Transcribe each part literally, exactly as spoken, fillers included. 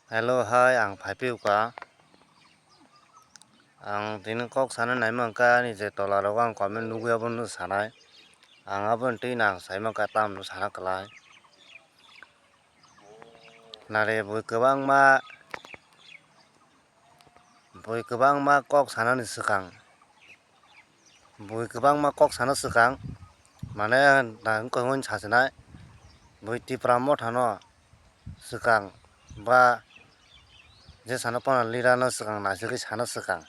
Hello, hai, ang phaiphiyuka. Ang tini kok sana naima hwnkha, ani je tola rogo ang comment nugwi abono sanai. Ang abono twi nang saima hwnkha, tamno sana kwlai. Nare bui kwbangma, bui kwbangma kok sanani swkang. Bui kwbangma kok sana swkang, mane nang wngkha hwn sasinai, bui Tipra mothano swkang ba je sana pono leader no swkang naisingwi sana swkang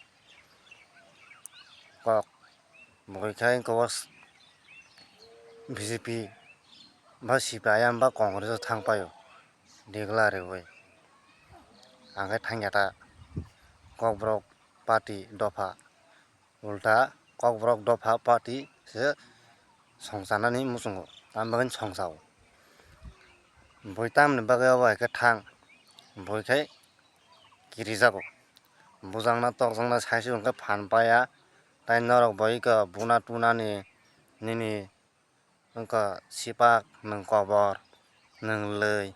kok, bui khe wngkha o B J P ba C P I M ba Congress o thang paio, digla riwi ang khe thangya ta Kokborok party dopha. Ulta Kokborok dopha party se songchanani muchungo, tamni bagwi songchao. Bui tamni bagwi obo hai khe thang, bui khai kirijago. Bujakna tokjakna saisuk hwnkhe phan paya, tai norok bai khe buna tunani nini wngkha sipak, nwng kobor, nwng lwi.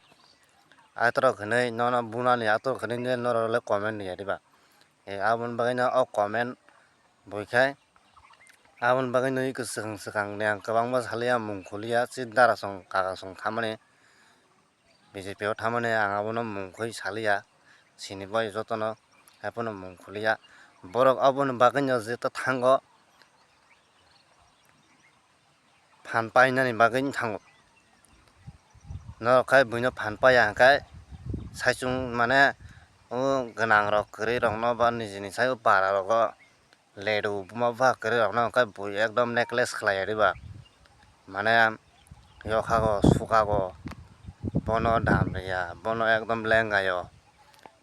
Atorok hinwi nono bunani atorok hinwi norok le comment riya diba? E, aboni bagwino o comment bui khai, aboni bagwino iko swkang swkangni ang kwbangma saliya, mung khuliya, chini darasong kakasong thamani. B J P o thamani ang abono mung khoi saliya, sini bai jotono haiphano mung khuliya. Borok aboni bagwino jeta thango phan painani bagwi thango. Norok khai buino phan paiya hwnkhe saichung mane o gwnangrok kwrwirokno ba nijini sai o pararogo ledu buma bwkha kwrwi rokno hwnkhe bui ekdom necklace khlaiya diba? Mane yokhago sukago, bono dam riya, bono ekdom lengayo.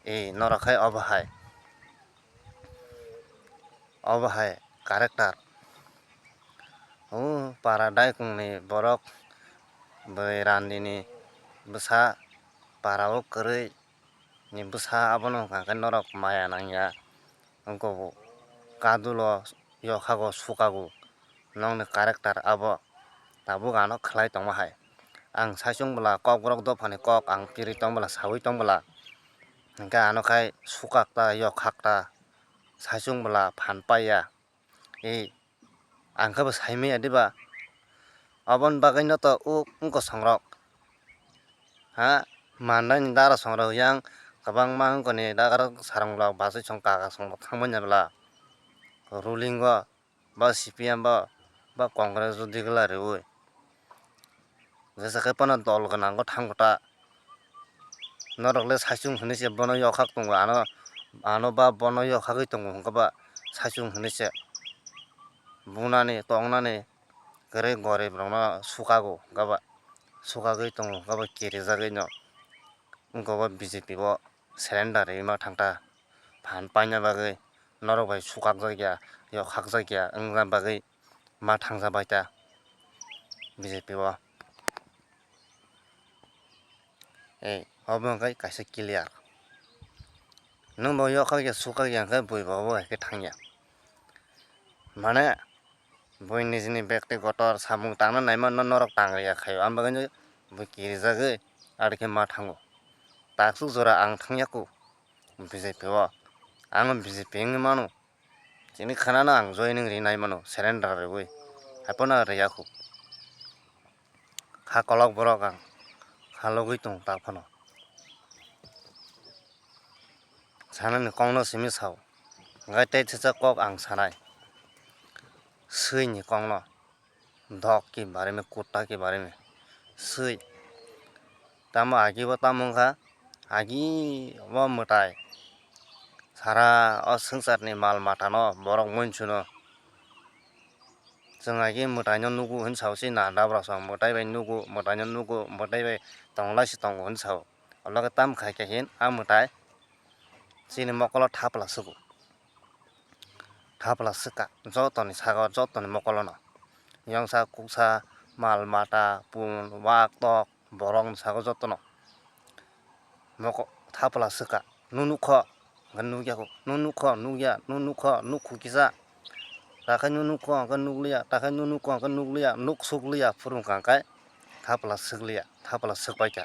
E norok khai obo hai, obo hai character. O para daikungni borok bwrwi randini bwsa para o kwrwi ni bwsa abono hwnkha khe norok maya nangya. Wngkha bo kadulo yokhago sukago nokni character abo tabuk ano khlai tongma hai. Ang saichung bwla Kokborok dophani kok ang piri tong bwla saui tong bwla hwnkhe ano khai sukak ta yokhak ta saichung bwla phan paiya. E, ang khe bo saimaya diba? Aboni bagwino to o wngkha songrok. Ha, mandaini dara songrok yang kwbangma wngkha ni dara sarong rok bachai song kaka song thangmani bwla. Ruling o ba C P M bo ba Congress o digla riwi. Jesa khe phano dol gwnango thangkota. Norok le saichung hinui se bono yokhak tongo, ano, ano ba bono yokhagwi tongo hwnkhe ba saichung hinui se. Bunani, tongnani, kwrwi gorib rokno sukago hwnkhe ba, sukagwi tongo hwnkhe ba kirijagwino. Wngkha ba B J P o surrender rwima thangta phan paina bagwi norok bai sukakjakya, yokhakjakya wngna bagwi ma thangjabaita B J P o. Ei, obo hwnkhe kaisa clear. Nwng bo yokhakya sukakya hwnkhe bui bo obo hai khe thangya. Mane, bui nijini bekti gotor samung tangna naima no norok tang riya khaio, ang bagwino bui kirijagwi ari khe ma thango. Taksuk jora ang thangya ku B J P o, ang B J P wngwi mano. Chini khana no ang joining rinai mano, surrender riwi. Haiphano riya khu. Kha kolok borok ang, kha logwi tong tak phano. Sanani kok no simi sao. Hwnkhe tei thecha kok ang sanai. Swini kok no. Dok ke bare me, kutta ke bare me. Swi. Tamo agi bo tamo wngkha? Agi bo mwtai. Sara o swngcharni mal matano borok monchuno. Chwng agi mwtaino nugo hwn sao, si na dabra song mwtai bai nugo, mwtaino nugo, mwtai bai tonglaisi tongo hwn sao. Olo khe tam khai khe hin a mwtai chini mokolo thapla swgo. Thapla swkha jotoni sago, jotoni mokolono. Yongsa, kuksa, mal mata, pun, wak, tok, borokni sago jotono. Moko-, thapla swkha. Nung nukho, hwnkhe nukya kho. Nung nukho, nukya. Nung nukho, nukhu kisa. Takhai nung nukho, hwnkhe nukliya. Takhai nung nukho, hwnkhe nukliya. Nuk sukliya, phuru wngkha hwnkhe thapla swkliya. Thapla swkbaikha.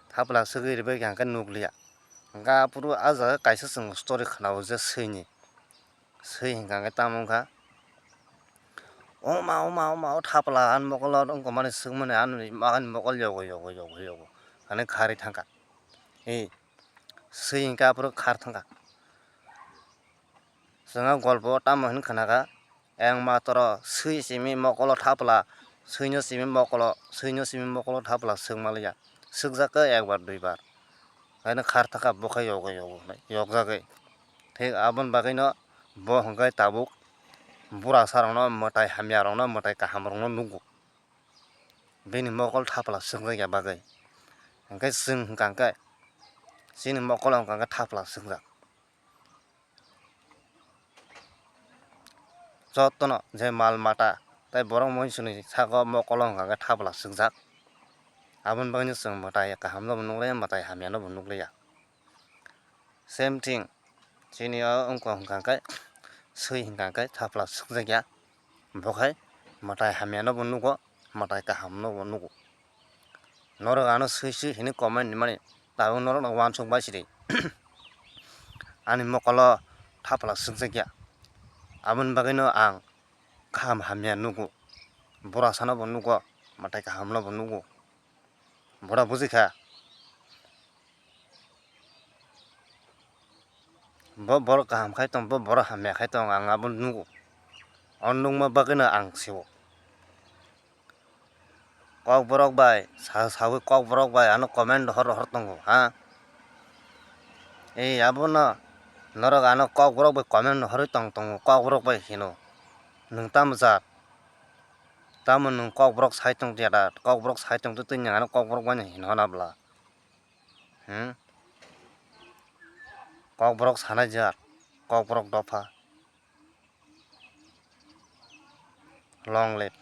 Thapla swkwi rwbaikha hwnkhe nukliya. Hwnkhe aphuru ah jaga kaisa chwng story khwnao je swini. Swi hwnkha hwnkhe tamo wngkha, "O ma, o ma, o ma, o thapla, ani mokolo wngkha mani swkmani, ani, ani mokol yogo, yogo, yogo, yogo," hwnwi kharwi thangkha. Ei, swi hwnkhe aphuru khar thangkha. Chwng o golpo o tamo hwnwi khnakha, "Eng matoro swi simi mokolo thapla, swino simi mokolo, swino simi mokolo thapla swkma liya. Swkjakha ekbar duibar." Haino khar thangkha bo khe yogo yogo hwnwi, yokjagwi. Thik aboni bagwino bo hwnkhe tabuk burasarokno, mwtai hamyarokno, mwtai kahamrokno nugo. Bini mokol thapla swkjakya bagwi. Hwnkhe chwng hwnkha hwnkhe, chini mokolo hwnkha hwnkhe thapla swkjak. Jotono je mal mata tei borok moisuni sago mokolo hwnkha khe thapla swkjak. Aboni bagwino chwng mwtai kahamno bo nukliya, mwtai hamyano bo nukliya. Same thing, chini o wngkha hwnkha khe swi hwnkha khe thapla swkjakya. Bo khai mwtai hamyano bo nugo, mwtai kahamno bo nugo. Norok ano swi swi hwnwi comment ni mani, tabuk norokno uansuk bai sidi. Ani mokolo thapla swkjakya. Aboni bagwino ang kaham hamya nugo. Burasano bo nugo, mwtai kahamno bo nugo. Bora bujikha. Bo borok kaham khai tong, bo borok hamya khai tong, ang abo nugo. O nukma bagwino ang sio. Kokborok bai, sa-, sawi kokborok bai ano comment rohor rohor tongo, ha? Ei, abono norok ano kokborok bai comment rohorwi tong tongo, kokborok bai hino. Nwng tamo jat? Tamo nwng kokborok sai tong ya da? Kokborok sai tong twi, twi nwng ano kokborok bai no hino na bwla? Hmm? Kokborok sanai jat, kokborok dopha. Long live.